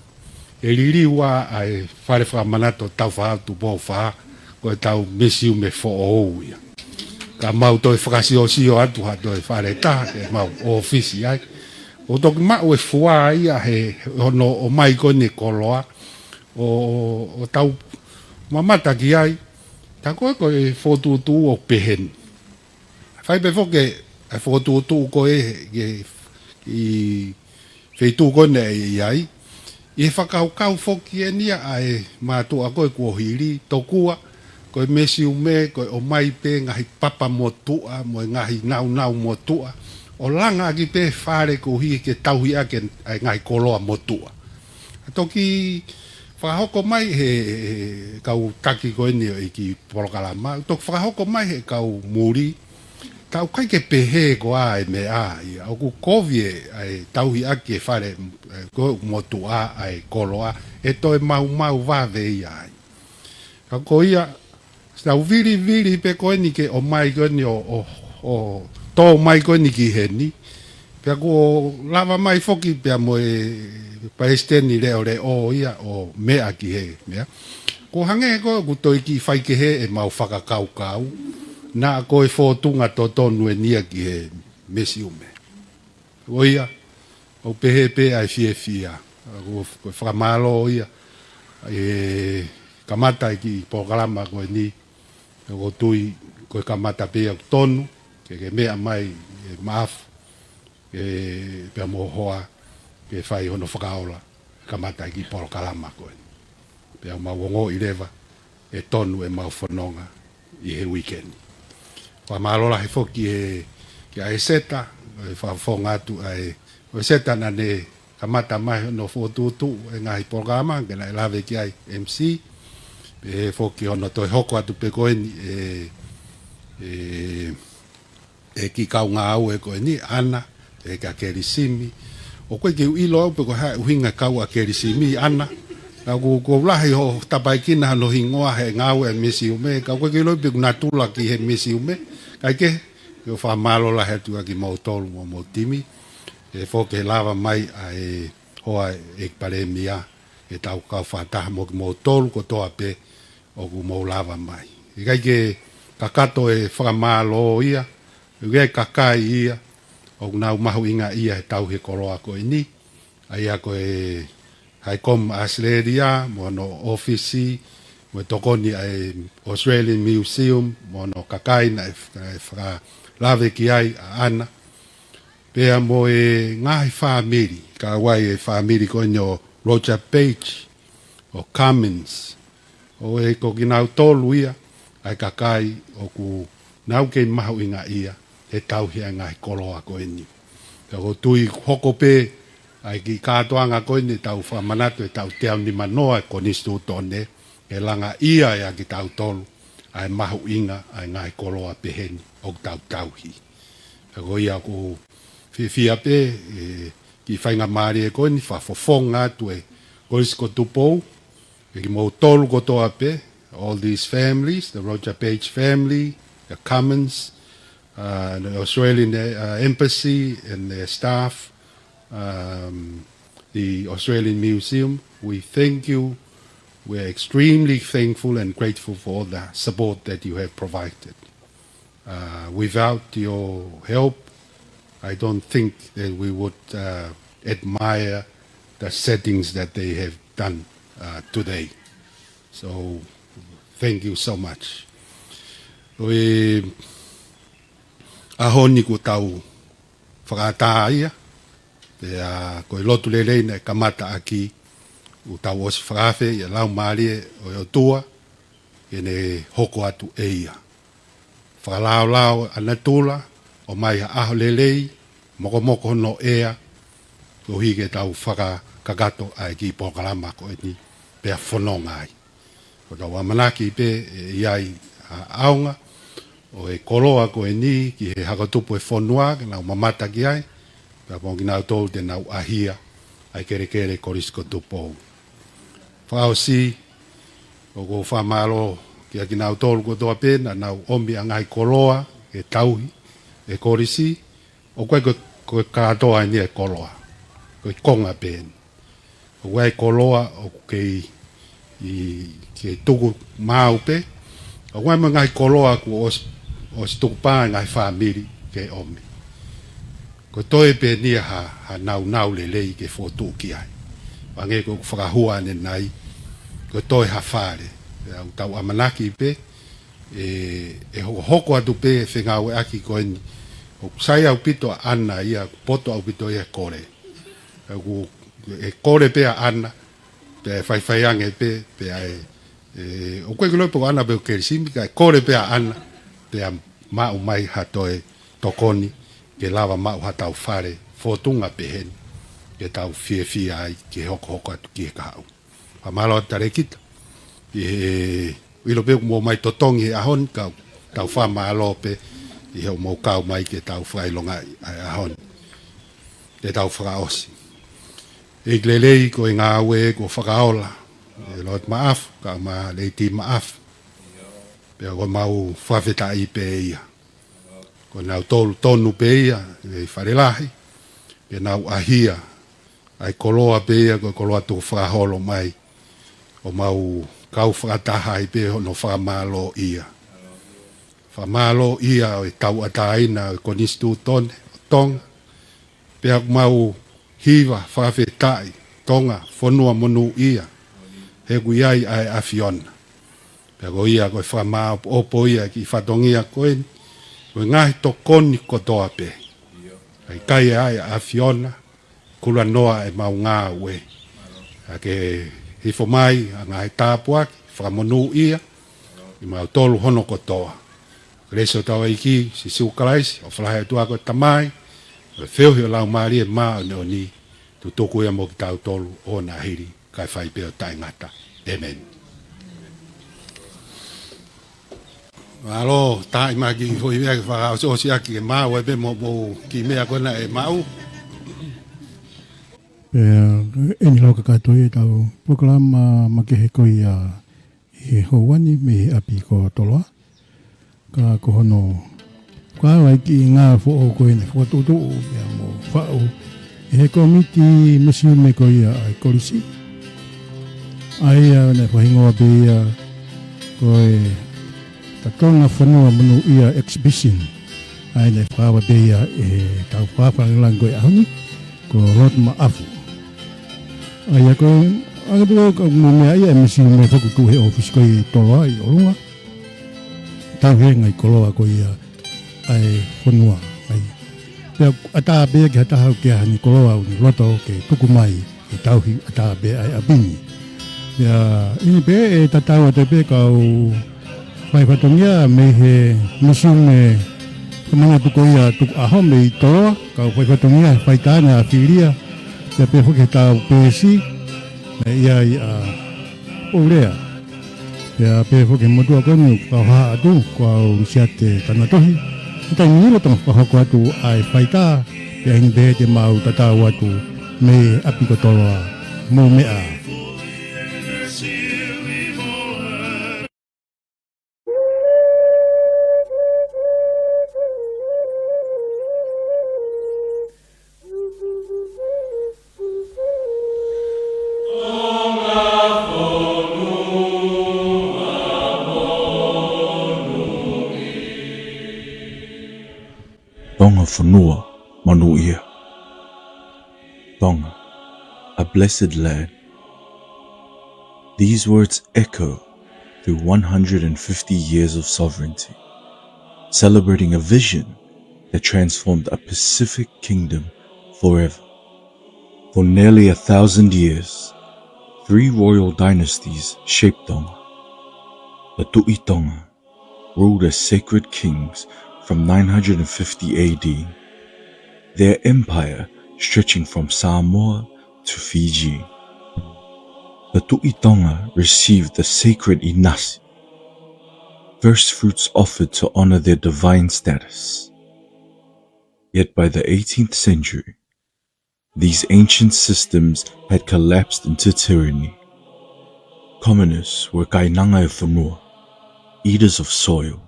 ʻe liliu ʻa e fale fakamanatu Tāufaʻāhau Tupou Fā, ko e tau misiume foʻou ia. Ka mau toe fakasiosio atu ha toe fale ʻe taha ke mau ʻōfisi ai. ʻOku toki maʻu e fua ia he hono ʻomai ko eni e koloa, ʻo, ʻo, ʻo tau mamata ki ai, tā ko ē ko e fokotuʻutuʻu ʻoku pehē ni. Fai pē foki ʻa e fokotuʻutuʻu ko ē he, he, ʻi feituʻu ko ena ʻi ai. ʻI he fakakaukau foki eni ia ʻa e mātuʻa ko ē kuo hili, tokua ko e misiume, ko e ʻomai pē ngaahi papa motuʻa, mo e ngaahi naunau motuʻa, ʻo langa ʻaki pē fale koeʻuhi ke tauhi ʻaki ʻa e ngaahi koloa motuʻa. ʻA toki fakahoko mai he, he kau taki ko eni ʻo e kiʻi polokalama, toki fakahoko mai he kau muli, tā ʻoku ʻikai ke pehē koā e meʻa ia, ʻoku kovi e, ʻa e tauhi ʻaki e fale, ʻe, ko e motuʻa ʻa e koloa, ʻe toe maumau vave ia ai. Ka ko ia, tau vilivili pē ko eni ke ʻomai ko eni ʻo, ʻo, ʻo tō mai ko eni ki heni. Pea kuo lava mai foki pea mo e Palesiteni Leʻoleʻo ia ʻo meʻa ki he meʻa. Kuo hangē ko ē ʻoku toe kiʻi faikehe ʻemau fakakaukau, naʻa ko e fōtunga totonu eni ia ki he misiume. Ko ia, ʻoku pehē pē ʻa e fiefia. ʻOku, ko e fakamālō ia, ʻi he kamata e kiʻi polokalama ko eni, ʻoku ou tui ko e kamata pē ia ʻoku tonu, ke, ke meʻa mai ʻe Maʻafu, ʻe, pea mo e hoa, ke fai hono fakaola, kamata e kiʻi polokalama ko eni. Pea mau ongoʻi leva, ʻe tonu ʻemau fononga ʻi he uike ni. Fakamālō lahi foki he, kia ʻEseta, ʻe fakafofonga atu ʻa e, ʻo ʻEseta naʻa ne kamata mai hono fokotuʻutuʻu e ngaahi polokalama, ke naʻe lave ki ai M C, pehē foki hono toe hoko atu pē ko eni ʻe, ʻe, ʻe kiʻi kau ngāue ko eni, ʻAna, ʻe kia Kelisimi. ʻOku ʻikai ke u ʻilo au pe ko e hā e ʻuhinga kau ʻa Kelisimi, ʻAna. Ka ʻoku, ʻoku lahi hoʻo tapaʻekina hono hingoa he ngāue ʻa e misiume, ka ʻoku ʻikai ke u ʻilo pe ʻoku natula ki he misiume. Kae kehe, ʻoku ou fakamālō lahi atu kiate kimoutolu mo hoʻomou timi. ʻE foki he lava mai ʻa e hoa ʻEiki Palēmia, ʻetau kau fakataha mo kimoutolu kotoa pē, ʻoku mou lava mai. ʻIkai ke kakato e fakamālō ia, ʻoku ʻi ai e kakai ia, ʻoku nau mahuʻingaʻia he tauhi e koloa ko eni, ʻa ia ko e High Com ʻAositelēlia, mo hono ʻōfisi, mo e tokoni ʻa e Australian Museum, mo hono kakai naʻe, naʻe fakalave ki ai ʻa ʻAna. Pea mo e ngaahi fāmili, kau ai e fāmili ko eni ʻo Roger Page, ʻo Cummins, ʻo e ko kinautolu ia, ʻa e kakai ʻoku nau kei mahuʻingaʻia he tauhi ʻa e ngaahi koloa ko eni. Pea ʻoku ou tui hoko pē ʻa e kiʻi kātoanga ko eni ʻetau fakamanatu ʻetau teau nimanoa e Konisitūtone, ʻe langaʻi ia ʻe kitautolu ʻa e mahuʻinga ʻa e ngaahi koloa pehē ni ʻoku tau tauhi. Pea ko ia ʻoku ou fiefia pē, ʻe, kiʻi faingamālie ko eni fakafofonga atu e Kolisi ko Tupou, ʻe kimoutolu kotoa pē, all these families, the Roger Page family, the Cummins, uh, the Australian, uh, Embassy and their staff, um, the Australian Museum, we thank you. We are extremely thankful and grateful for all the support that you have provided. Uh, without your help, I don't think that we would, uh, admire the settings that they have done, uh, today. So, thank you so much. ʻI he ʻaho ni kuo tau fakaʻatā ia, pea ko e lotu lelei naʻe kamata ʻaki, ʻOku tau ʻosi fakaafe ʻi he Laumālie ʻo e ʻOtua ke ne hoko atu ʻe ia. Fakalaolao ʻa natula, ʻomai ha ʻaho lelei, mokomoko hono ʻea, koeʻuhi ke tau fakakakato ʻa e kiʻi polokalama ko eni pea fononga ai. Ko ʻetau ʻamanaki pē ʻe ʻi ai ha ʻaonga ʻo e koloa ko eni ki he hako tupu e fonua ke nau mamata ki ai, pea mo kinautolu te nau ʻahia ʻa e kelekele Kolisi ko Tupou. Fakaʻosi, ʻoku ou fakamālō kia kinautolu kotoa pē naʻa nau ʻomi ʻa e ngaahi koloa ke tauhi ʻe he kolisi, ʻoku ʻikai ko, ko e kātoa eni e koloa, ko e konga pē eni. ʻOku ʻi ai e koloa ʻoku kei, ʻi, kei tuku maau pē, ʻoku ʻi ai mo e ngaahi koloa kuo ʻosi, ʻosi tukupā e ngaahi fāmili ke ʻomi. Ko e toe pē eni ia ha, ha naunau lelei ke fokotuʻu ki ai. Hangē ko ʻeku fakahua ʻanenai, ko e toe ha fale. ʻOku tau ʻamanaki pē, ʻe, ʻe hokohoko atu pē e fengāueʻaki ko eni. ʻOku sai ʻaupito ʻa ʻAna ia, poto ʻaupito ia e kole. ʻOku, ʻe kole pē ʻa ʻAna, pea ʻe faifai ange pē, pea ʻe, ʻe, ʻoku ʻikai ke u ʻilo pe ko ʻAna pe ko Kelisimi, ka ʻe kole pē ʻa ʻAna, pea maʻu mai ha toe tokoni, ke lava maʻu ha tau fale, fōtunga pehē ni, ke tau fiefia ai, ke hokohoko atu ki he kahaʻu. Fakamālō atu Talēkita. ʻI he ʻilo pē ʻoku mou mai totongi he ʻaho ni, ka tau fakamālō pē ʻi he ʻoku mou kau mai ke tau fakaʻilongaʻi ʻa e ʻaho ni. Te tau fakaʻosi. ʻEiki lelei, ko e ngāue kuo fakaola ʻe Lord Maʻafu, kae ʻumaʻā Lady Maʻafu. Pea ʻoku mau fakafetaʻi pē ia. Ko nautolu tonu pē ia ʻi Falelahi, ke nau ʻahia ʻa e koloa pē ia, ko e koloa tukufakaholo mai, ʻo mau kau fakataha ai pē hono fakamālōʻia. Fakamālōʻia ʻo e tauʻatāina ʻo e Konisitūtone ʻo Tonga, pea ʻoku mau hiva fakafetaʻi, Tonga fonua monūʻia, he ʻoku ʻi ai ʻa e ʻAfiona. Pea ko ia ko e fakamāʻopoʻopo ia ki he fatongia ko eni, ko e ngaahi tokoni kotoa pē. ʻIkai ʻa e ʻAfiona, kulanoa ʻemau ngāue. ʻA ke hifo mai ʻa e ngaahi tāpuaki fakamonūʻia ʻi mautolu hono kotoa. Kelesi ʻa hotau ʻEiki Sīsū Kalaisi, ʻofa lahi ʻa e ʻOtua ko e Tamai, ʻo e feohi ʻo e Laumālie Māʻoniʻoni, tutuku ia mo kitautolu ʻo na hili, kae fai pē ʻo taʻengata. ʻĒmeni. Mālō, taʻi maki foʻi meʻa ke fakaʻosiʻosi ʻaki ke maʻu ai pē mo, mo e kiʻi meʻa ko ena ʻe maʻu. Pea, ʻeni lau kakato ia ʻetau polokalama makehe ko ia ʻi he houa ni mei he ʻapi ko Toloa. Ka ko hono, ka ʻi ai e kiʻi ngaahi foʻou ko eni fokotuʻutuʻu ia mo faʻu ʻe he kōmiti misiume ko ia ʻa e kolisi. ʻA ia naʻe fakahingoa pē ia ko e Tonga Fonua Monūʻia Exhibition. ʻA ia naʻe fakaava pē ia ʻe he tau fakaava langilangi ko e ʻaho ni, ko Lord Maʻafu. ʻA ia ko e, ʻa ia pē ko e meʻa ia ʻe misiume fokotuʻu he ʻōfisi ko ia ʻi Toloa ʻi ʻolunga. Tauhi e ngaahi koloa ko ia ʻa e fonua. ʻA ia. Pea ʻatā pē ke ha taha ʻoku ʻi ai haʻane koloa ʻoku ne loto ke tuku mai ke tauhi ʻatā pē ʻa e ʻapi ni. Pea ʻi heni pē ʻe tatau atu pē kau faifatongia mei he misiume fakamanatu ko ia tukuʻaho mei Toloa, kau faifatongia he faitā naʻe ʻafilia, pea pehē foki he tau peesi, naʻe ʻi ai ʻa Poulea. Pea pehē foki he motuʻa ko eni ʻoku fakahā atu, ko au Lisiate Tanatohi. He taimi ni lolotonga fakahoko atu ʻa e faitā, pea ʻi heni pē te mau tatau atu mei ʻapi ko Toloa, mou meʻa. Tonga fonua monūʻia. Tonga, a blessed land. These words echo through one hundred and fifty years of sovereignty, celebrating a vision that transformed a Pacific kingdom forever. For nearly a thousand years, Three royal dynasties shaped Tonga. The Tuʻi Tonga ruled as sacred kings from nine hundred fifty A D, their empire stretching from Samoa to Fiji. The Tuʻi Tonga received the sacred ʻinasi, first fruits offered to honor their divine status. Yet by the eighteenth century, these ancient systems had collapsed into tyranny. Commoners were kainanga ʻo e fonua, eaters of soil.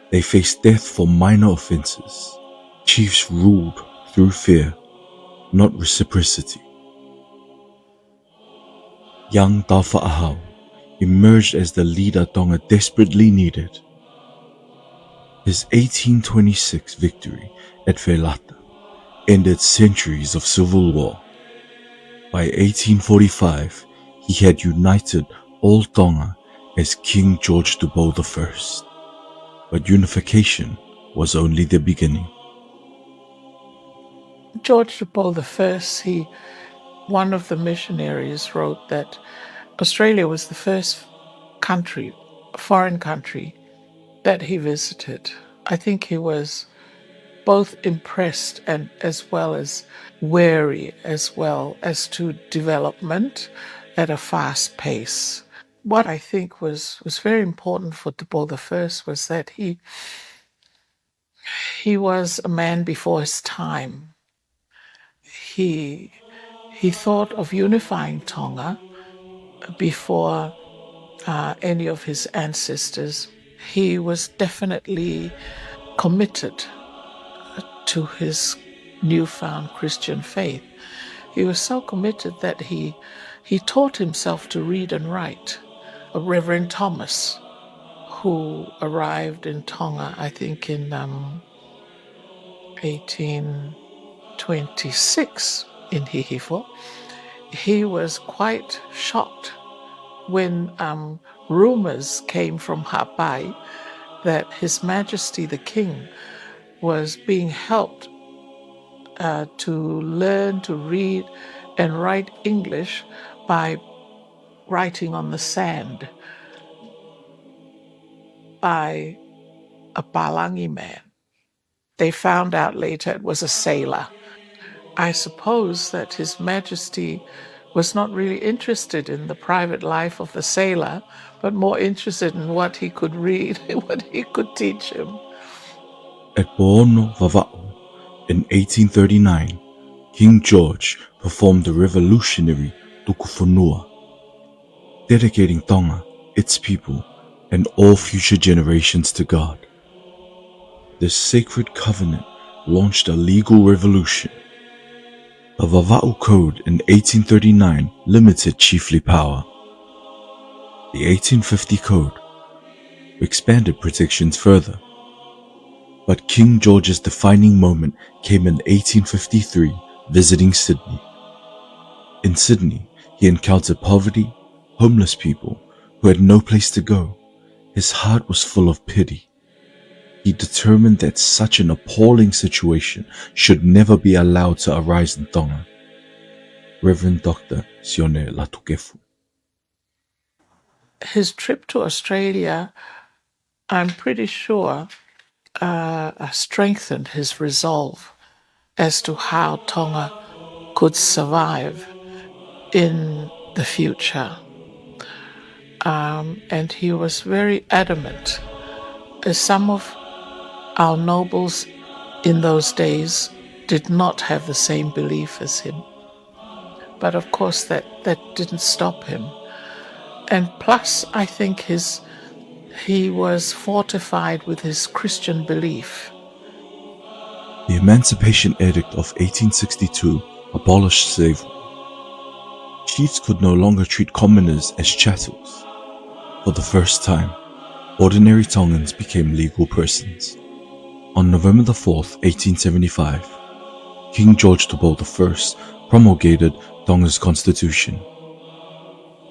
They faced death for minor offenses. Chiefs ruled through fear, not reciprocity. Young Tāufaʻāhau emerged as the leader Tonga desperately needed. His eighteen twenty-six victory at Felata ended centuries of civil war. By eighteen forty-five, he had united all Tonga as King George Tupou the First. But unification was only the beginning. George Tupou the First, he, one of the missionaries wrote that Australia was the first country, foreign country, that he visited. I think he was both impressed and as well as wary as well as to development at a fast pace. What I think was, was very important for Tupou the First was that he, he was a man before his time. He, he thought of unifying Tonga before, uh, any of his ancestors. He was definitely committed to his newfound Christian faith. He was so committed that he, he taught himself to read and write. Reverend Thomas, who arrived in Tonga, I think, in, um, eighteen twenty-six in Hihifo, he was quite shocked when, um, rumors came from Haʻapai that His Majesty the King was being helped, uh, to learn to read and write English by writing on the sand by a pālangi man. They found out later it was a sailor. I suppose that His Majesty was not really interested in the private life of the sailor, but more interested in what he could read, what he could teach him. At Pō Ono Vavaʻu in eighteen thirty-nine, King George performed the revolutionary Tukufonua, dedicating Tonga, its people, and all future generations to God. This sacred covenant launched a legal revolution. The Vavaʻu Code in eighteen thirty-nine limited chiefly power. The eighteen fifty Code expanded protections further. But King George's defining moment came in eighteen fifty-three, visiting Sydney. In Sydney, he encountered poverty, homeless people who had no place to go. His heart was full of pity. He determined that such an appalling situation should never be allowed to arise in Tonga. Reverend Doctor Sione Latukefu. His trip to Australia, I'm pretty sure, uh, strengthened his resolve as to how Tonga could survive in the future. Um, and he was very adamant, as some of our nobles in those days did not have the same belief as him. But of course, that, that didn't stop him. And plus, I think his, he was fortified with his Christian belief. The Emancipation Edict of eighteen sixty-two abolished slavery. Chiefs could no longer treat commoners as chattels. For the first time, ordinary Tongans became legal persons. On November the fourth, eighteen seventy-five, King George Tupou the First promulgated Tonga's constitution.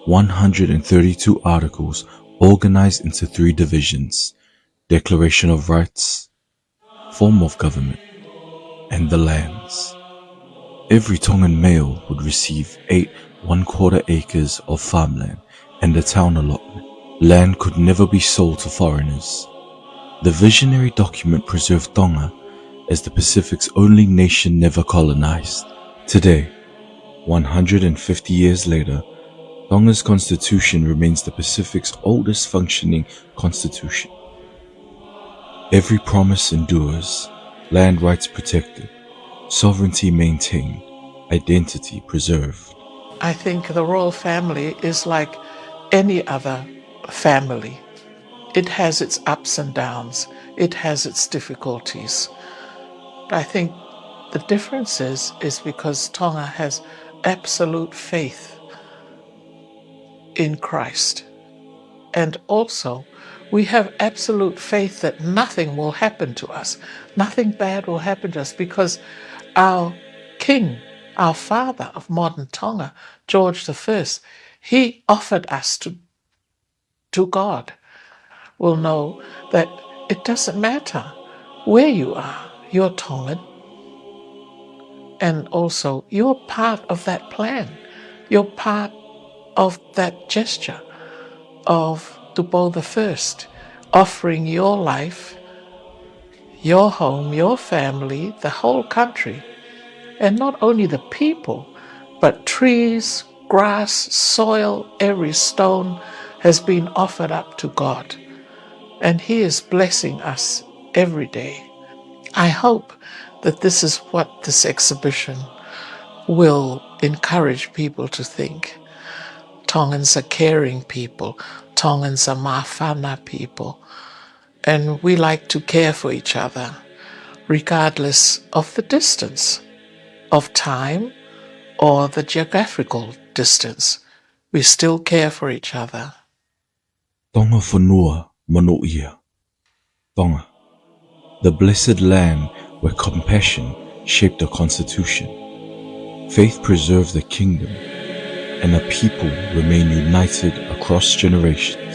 One hundred and thirty-two articles organized into three divisions: Declaration of Rights, Form of Government, and the Lands. Every Tongan male would receive eight one-quarter acres of farmland and a town allotment. Land could never be sold to foreigners. The visionary document preserved Tonga as the Pacific's only nation never colonized. Today, one hundred and fifty years later, Tonga's constitution remains the Pacific's oldest functioning constitution. Every promise endures, land rights protected, sovereignty maintained, identity preserved. I think the royal family is like any other family. It has its ups and downs. It has its difficulties. But I think the difference is, is because Tonga has absolute faith in Christ. And also, we have absolute faith that nothing will happen to us. Nothing bad will happen to us because our king, our father of modern Tonga, George the First, he offered us to, to God. We'll know that it doesn't matter where you are, you're Tongan. And also, you're part of that plan. You're part of that gesture of Tupou the First, offering your life, your home, your family, the whole country. And not only the people, but trees, grass, soil, every stone has been offered up to God. And He is blessing us every day. I hope that this is what this exhibition will encourage people to think. Tongans are caring people. Tongans are māfana people. And we like to care for each other, regardless of the distance, of time, or the geographical distance. We still care for each other. Tonga fonua monūʻia. Tonga, the blessed land where compassion shaped the constitution. Faith preserved the kingdom, and a people remain united across generations.